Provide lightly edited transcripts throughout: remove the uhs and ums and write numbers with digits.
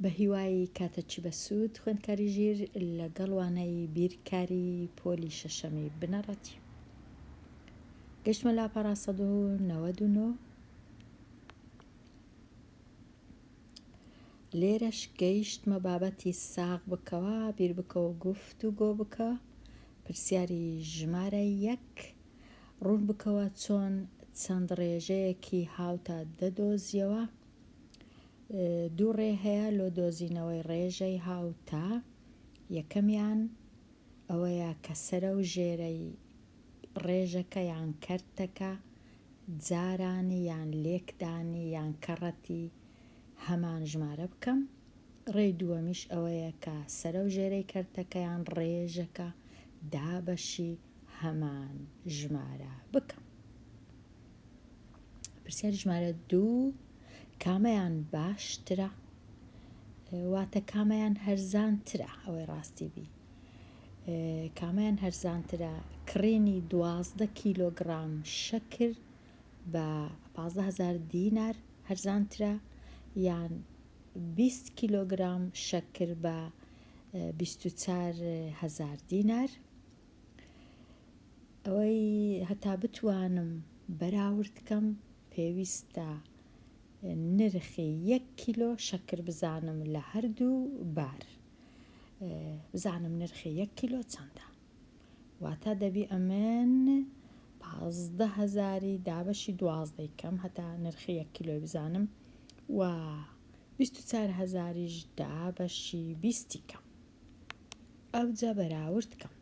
بەهیوای کاتەکی بەسوود خوێندکاری ژیر لەگەڵ وانەی بیرکاری پۆلی شەشەمی بنەڕەتی گەشتمە لاپەڕە 199. لێرەش گەیشتمە بابەتی ساغ بکەوە بیر بکەوە گفت و گۆ بکە پرسیاری ژمارە یەک ڕوون بکەوە چۆن چەند ڕێژەیەکی هاوتا دەدۆزیەوە دوو ڕێ هەیە لۆ دۆزینەوەی ڕێژەی هاوتا، یەکەمیان ئەوەیە کە سەرە و ژێرەی ڕێژەکە یان کەرتەکە جارانی یان لێکدانی یان کەڕەتی هەمان ژمارە بکەم، ڕێی دووەمیش ئەوەیە کە سەرە و ژێرەی کەرتەکە یان ڕێژەکە دابەشی هەمان ژمارە بکەم. پرسیاری ژمارە دوو، کامەیان باشترە؟ واتە کامەیان هەرزانترە؟ ئەوەی ڕاستی بی کامەیان هەرزانترە؟ کڕینی 12 کیلۆگرام شەکر بە 15هزار دینار هەرزانترە یان 20 کیلۆگرام شەکر بە 24 هەزار دینار؟ ئەوەی هەتا بتوانم بەراورد کەم پێویستە نرخی یەک کیلۆ شەکر بزانم لە هەردوو بار بزانم نرخی یەک کیلۆ چەندە واتە دەبی ئەمن 15 هەزاری دابەشی دوازدەی کەم هەتا نرخی یەک کیلۆی بزانم و 24 هەزاریش دابەشی بیستی کەم ئەوجا بەراورد کەم.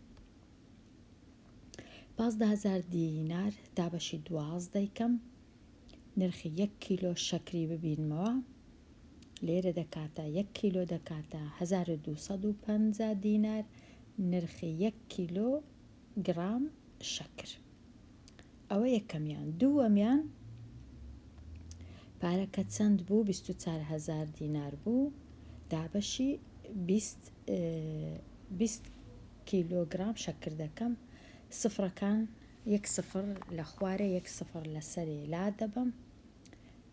15 هەزار دینار دابەشی دوازدەی کەم نرخی یەک کیلۆ شەکری ببینمەوە لێرە دەکاتە یەک کیلۆ دەکاتە 1250 دینار نرخی یەک کیلۆ گرام شەکر ئەوە یەکەمیان دووەمیان پارەکە چەند بوو 24 هەزار دینار بوو دابەشی 20 20 کیلۆگرام شەکر دەکەم سفرەکان یەک سفر لە خوارێ یەک سفر لە سەرێ لا دەبەم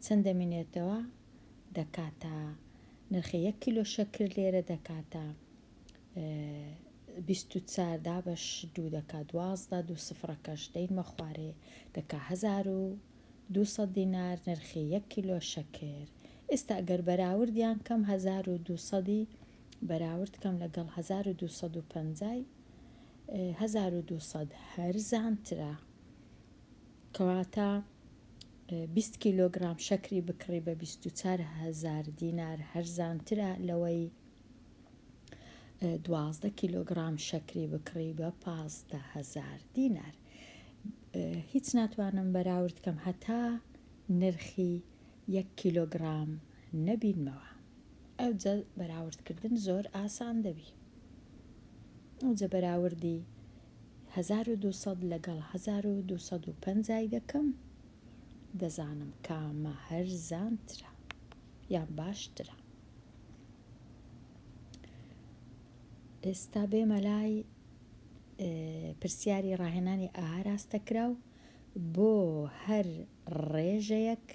چەند دەمینێتەوە دەکاتە نرخی یەک کیلۆ شەکر لێرە دەکاتە 24 دابەش دوو دەکا 12 دوو سفرەکەش دەینمە خوارێ دەکا 1200 دینار نرخی یەک کیلۆ شەکر ئێستا ئەگەر بەراوردیان کەم 1200 بەراورد کەم لەگەڵ 1250 ی 1200 هەرزانترە کەواتە 20 کیلۆگرام شەکری بکڕی بە 24 هەزار دینار هەرزانترە لەوەی 12 کیلۆگرام شەکری بکڕی بە 15 هەزار دینار هیچ ناتوانم بەراورد کەم هەتا نرخی یەک کیلۆگرام نەبینمەوە. ئەوجە بەراوردکردن زۆر ئاسان دەبی. ئەوجە بەراوردی 1200 لەگەڵ 1250 ی دەکەم دەزانم کامە هەرزانترە یان باشترە. ئێستا بێمە لای پرسیاری ڕاهێنانی ئاراستەکراو بۆ هەر ڕێژەیەک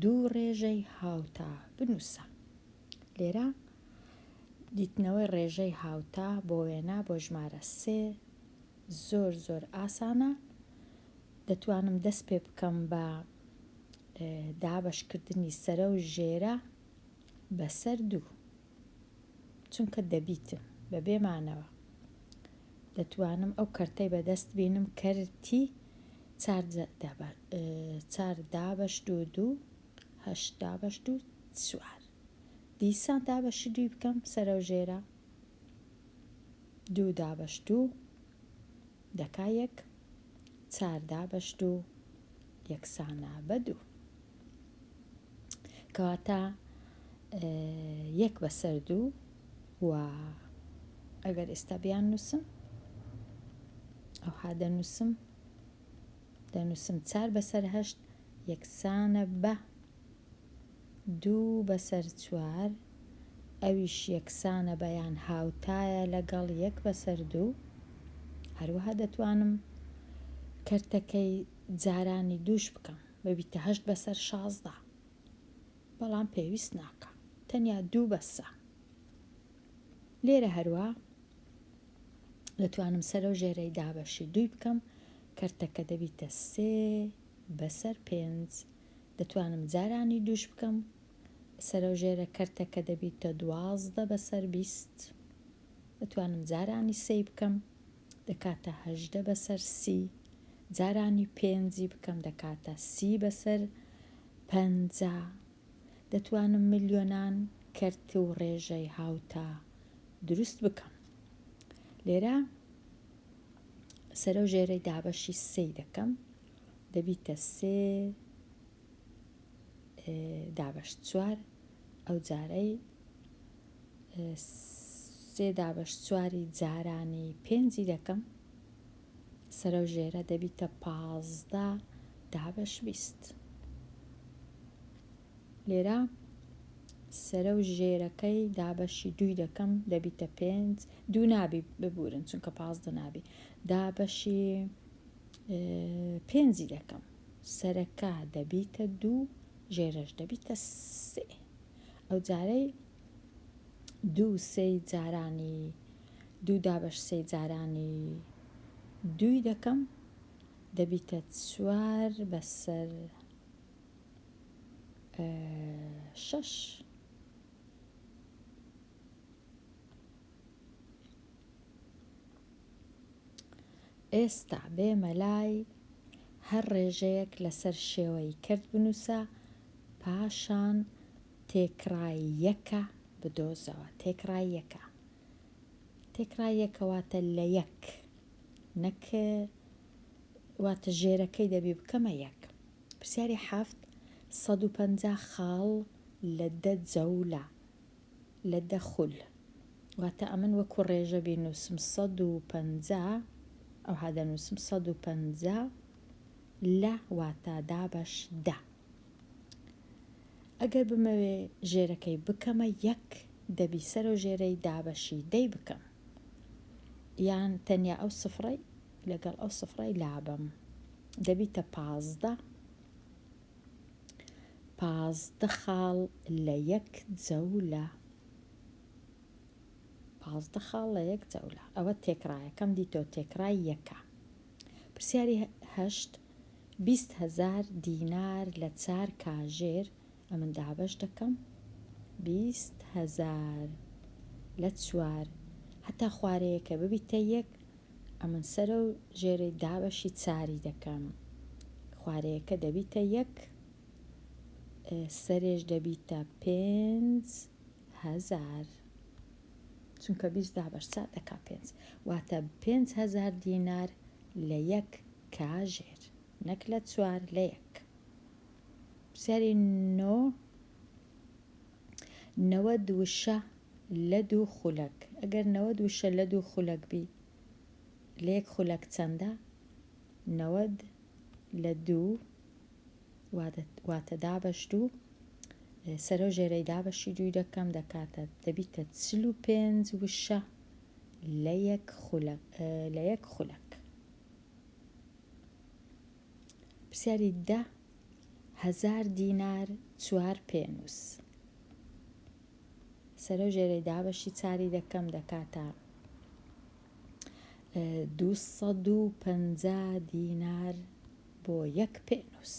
دوو ڕێژەی هاوتا بنووسە. لێرە دیتنەوەی ڕێژەی هاوتا بۆ وێنە بۆ ژمارە سێ زۆر زۆر ئاسانە. دەتوانم دەست پێ بکەم بە دابەشکردنی سەرە و ژێرە بەسەر دوو. چونکە دەبیتم بەبێ مانەوە. دەتوانم ئەو کەرتەی بەدەست بینم کەرتی چار دابەش دوو دوو هەشت دابەش دوو چوار دیسان دابەشی دووی بکەم سەرەو ژێرە دوو دابەش دوو دەکا یەک چار دابەش دوو یەکسانە بە دوو کەواتە یەک بەسەر دوو و ئەگەر ئێستا بیان نووسم ئەوها دەنووسم دەنووسم چار بەسەر هەشت یەکسانە بە دوو بەسەر چوار ئەویش یەکسانە بە یان هاوتایە لەگەڵ یەک بەسەر دوو هەروەها دەتوانم کەرتەکەی جارانی دووش بکەم ببیتە هەشت بەسەر 16 بەڵام پێویست ناکا تەنیا دوو بەسە. لێرە هەروا دەتوانم سەرەو ژێرەی دابەشی دووی بکەم، کەرتەکە دەبیتە سێ بەسەر پێنج، دەتوانم جارانی دووش بکەم، سەرەو ژێرە کەرتەکە دەبیتە 12 بەسەر 20، دەتوانم جارانی سێی بکەم دەکاتە 18 بەسەر 30، جارانی پێنجی بکەم دەکاتە 30 بەسەر 50. دەتوانم ملیۆنان کەرت و ڕێژەی هاوتا دروست بکەم. لێرە سەرەو ژێرەی دابەشی سێی دەکەم دەبیتە سێ دابەش چوار ئەو جارەی سێ دابەش چواری جارانی پێنجی دەکەم سەرەو ژێرە دەبیتە 15 دابەش 20. لێرە سەرە و ژێرەکەی دابەشی دووی دەکەم دەبیتە پێنج دوو نابی ببورن چونکە 15 نابی دابەشی پێنجی دەکەم سەرەکە دەبیتە دوو ژێرەش دەبیتە سێ ئەو جارەی دوو سێی جارانی دوو دابەش سێی جارانی دووی دەکەم دەبیتە چوار بەسەر شەش. ئێستا بێمە لای هەر ڕێژەیەک لەسەر شێوەی کەرت بنووسە پاشان تێکڕای یەکە بدۆزەوە تێکڕای یەکە تێکڕای یەکە واتە لە یەک نەک واتە ژێرەکەی دەبی بکەمە یەک. پرسیاری 750 خاڵ لە دە جەولە لە دە خول واتە ئەمن وەکو ڕێژە بینووسم 150 ئەوها دەنووسم 150 لە واتە دابەش دە. ئەگەر بمەوێ ژێرەکەی بکەمە یەک دەبی سەرەو ژێرەی دابەشی دەی بکەم یان تەنیا ئەو سفرەی لەگەڵ ئەو سفرەی لابەم دەبیتە 15 15 خاڵ لە یەک جەولە 15 خاڵ لە یەک جەولە ئەوە تێکڕایەکەم دیتەوە تێکڕای یەکە. پرسیاری هەشت 20 هەزار دینار لە چار کاژێر ئەمن دابەش دەکەم 20 هەزار لە چوار هەتا خوارەیەکە ببیتە یەک ئەمن سەرە و ژێرەی دابەشی چاری دەکەم خوارەیەکە دەبیتە یەک سەرێش دەبیتە 5000 چونکە 20 دابەش چار دەکا پێنج واتە 5000 دینار لە یەک کاژێر نەک لە چوار لە یەک. پرسیاری نۆ 90 وشە لە دوو خولەک ئەگەر 90 وشە لە دوو خولەک بی لە یەک خولەک چەندە؟ 90 لە دوو واتە دابەش دوو سەرەو ژێرەی دابەشی دووی دەکەم دەکاتە دەبیتە 45 وشە لە یەک خولەک لە یەک خولەک. پرسیاری دە هەزار دینار چوار پێنووس سەرەو ژێرەی دابەشی چاری دەکەم دەکاتە 250 دینار بۆ یەک پێنووس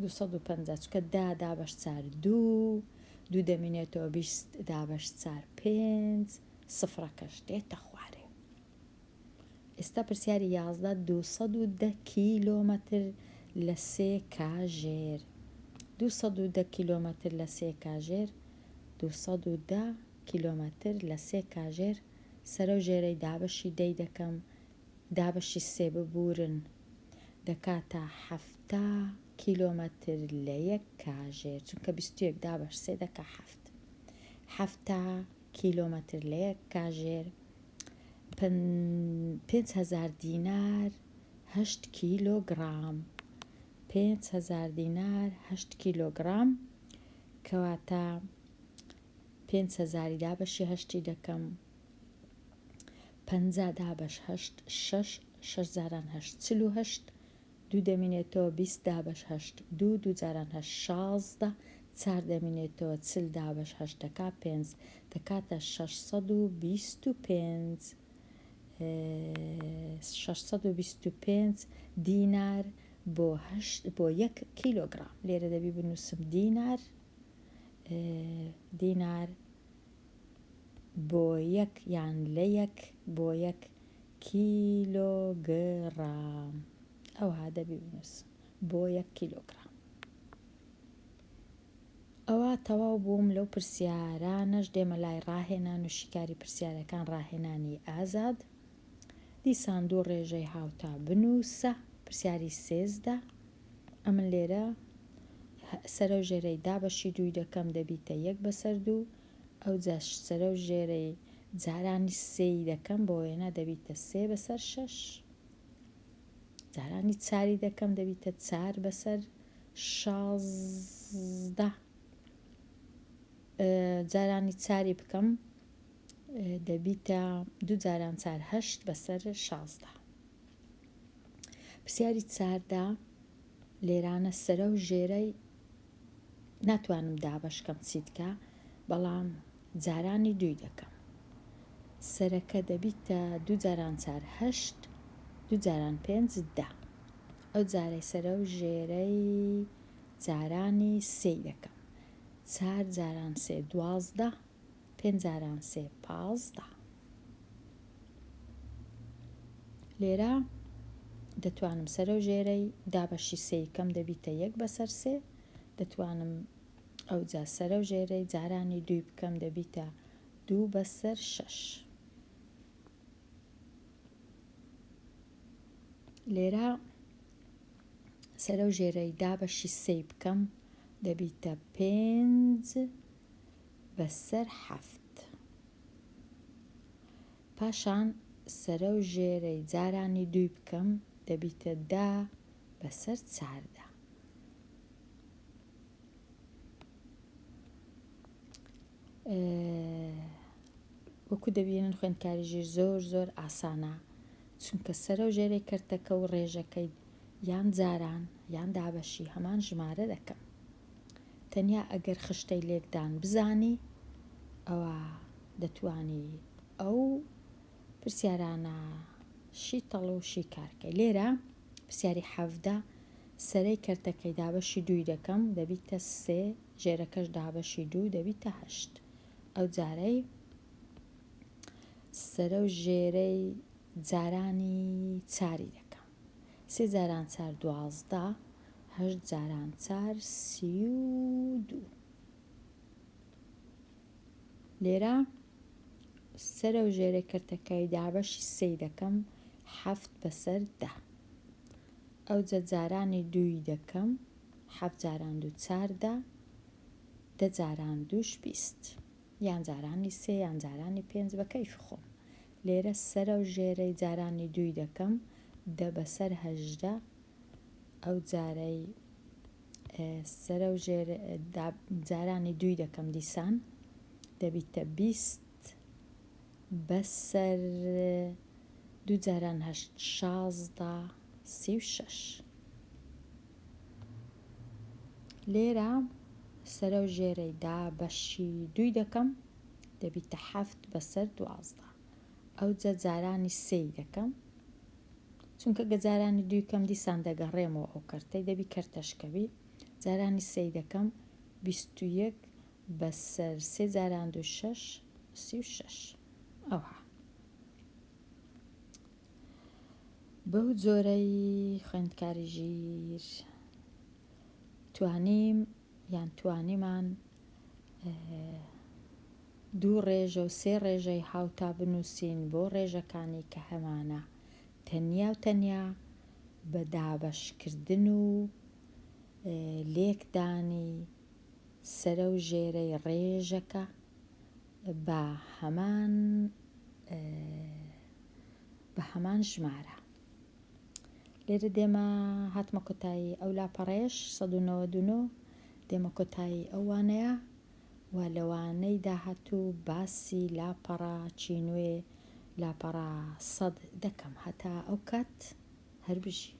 250 چونکە دە دابەش چار دوو دوو دەمینێتەوە 20 دابەش چار پێنج سفرەکەش دێتە خوارێ. ئێستا پرسیاری 11 210 کیلۆمەتر لە سێ کاژێر 210 کیلۆمەتر لە سێ کاژێر 210 کیلۆمەتر لە سێ کاژێر سەرەو ژێرەی دابەشی دەی دەکەم دابەشی سێ ببورن دەکاتە 70 کیلۆمەتر لە یەک کاژێر چونکە 21 دابەش سێ دەکا حەفت 70 کیلۆمەتر لە یەک کاژێر 5000 دینار هەشت کیلۆگڕام 5000 دینار هەشت کیلۆگڕام کەواتە 5000 دابەشی هەشتی دەکەم 50 دابەش هەشت شەش شەش جاران هەشت 48 دوو دەمینێتەوە 20 دابەش هەشت دوو دوو جاران هەشت 16. چار دەمینێتەوە 40 دابەش هەشت دەکا پێنج دەکاتە 625 625 دینار بۆ هەشت بۆ یەک کیلۆگرام لێرە دەبی بنووسم دینار دینار بۆ یەک یان لە یەک بۆ یەک کیلۆگرام ئەوها دەبی بنووسم بۆ یەک کیلۆگرام. ئەوا تەواو بووم لەو پرسیارانەش دێمە لای ڕاهێنان و شیکاری پرسیارەکان ڕاهێنانی ئازاد دیسان دوو ڕێژەی هاوتا بنووسە پرسیاری 13 ئەمن لێرە سەرەو ژێرەی دابەشی دووی دەکەم دەبیتە یەک بەسەر دوو ئەوجا سەرەو ژێرەی جارانی سێی دەکەم بۆ وێنە دەبیتە سێ بەسەر شەش جارانی چاری دەکەم دەبیتە چار بەسەر 16 جارانی چاری بکەم دەبیتە دوو جاران چار هەشت بەسەر 16 پرسیاری چاردا لێرانە سەرە و ژێرەی ناتوانم دابەش کەم چیتکە بەڵام جارانی دووی دەکەم سەرەکە دەبیتە دوو جاران چار هەشت دوو جاران پێنج دە ئەو جارەی سەرە و ژێرەی جارانی سێی دەکەم چار جاران سێ 12 پێنج جاران سێ 15 لێرە دەتوانم سەرە و ژێرەی دابەشی سێی کەم دەبیتە یەک بەسەر سێ دەتوانم ئەوجا سەرە و ژێرەی جارانی دووی بکەم دەبیتە دوو بەسەر شەش. لێرە سەرە و ژێرەی دابەشی سێی بکەم دەبیتە پێنج بەسەر حەفت. پاشان سەرە و ژێرەی جارانی دووی بکەم دەبیتە دە بەسەر 14. وەکو دەبینن خوێندکاری ژیر زۆر زۆر ئاسانە چونکە سەرە و ژێرەی کەرتەکە و ڕێژەکەی یان جاران یان دابەشی هەمان ژمارە دەکەم تەنیا ئەگەر خشتەی لێکدان بزانی ئەوە دەتوانی ئەو پرسیارانە شیتەڵ و شیکارکەی لێرە پرسیاری 17 سەرەی کەرتەکەی دابەشی دووی دەکەم دەبیتە سێ ژێرەکەش دابەشی دوو دەبیتە هەشت ئەو جارەی سەرە و ژێرەی جارانی چاری دەکەم سێ جاران چار 12 هەشت جاران چار 32 لێرە سەرە و ژێرە کەرتەکەی دابەشی سێی دەکەم حەفت بەسەر دە ئەوجە جارانی دووی دەکەم حەفت جاران دوو 14 دە جاران دووش 20 یان جارانی سێ یان جارانی پێنج بە کەیفی خۆم لێرە سەرە و ژێرەی جارانی دووی دەکەم دە بەسەر 18 ئەو جارەی سەرە و ژێر جارانی دووی دەکەم دیسان دەبیتە 20 بەسەر دوو جاران هەشت 16 36 لێرە سەرە و ژێرەی دابەشی دووی دەکەم دەبیتە حەفت بەسەر 12 ئەوجە جارانی سێی دەکەم چونکە گە جارانی دووی کەم دیسان دەگەڕێمەوە ئەو کەرتەی دەبی کەرتەشکەبی جارانی سێی دەکەم 21 بەسەر سێ جاران دوو شەش 36 ئەوها بەو جۆرەی خوێندکاری ژیر توانیم یان توانیمان دوو ڕێژە و سێ ڕێژەی هاوتا بنووسین بۆ ڕێژەکانی کە هەمانە تەنیا و تەنیا بە دابەشکردن و لێکدانی سەرە و ژێرەی ڕێژەکە بە هەمان بە هەمان ژمارە. لێرە دێمە هاتمە کۆتایی ئەو لاپەڕەیەش 199 دێمە کۆتایی ئەو وانەیە و لە وانەی داهاتوو باسی لاپەڕە چی نوێ لاپەڕە 100 دەکەم هەتا ئەو کات هەر بژی.